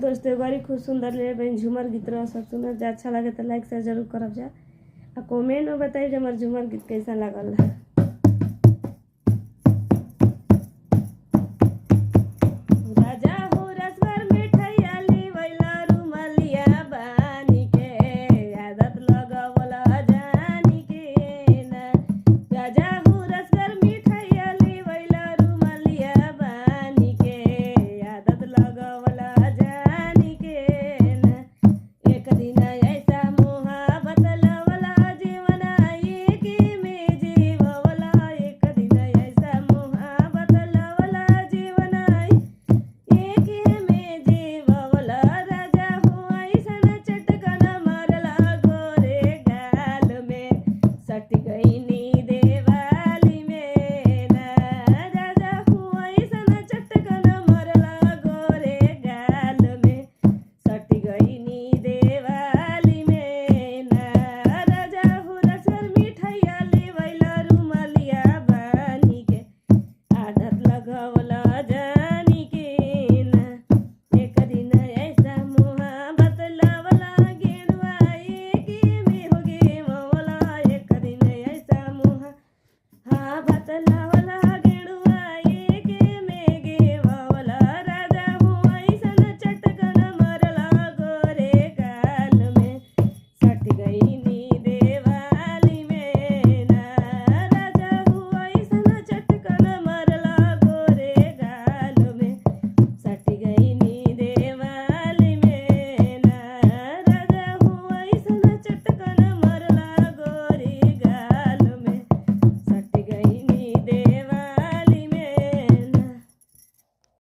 दोस्तों, बड़ी खूब सुंदर ले बहन झूमर गीत रह सब सुनब जा। अच्छा लगे तो लाइक शेयर जरूर करब जा आ कमेंट में बताइए जे हमार झूमर गीत कैसा लागल।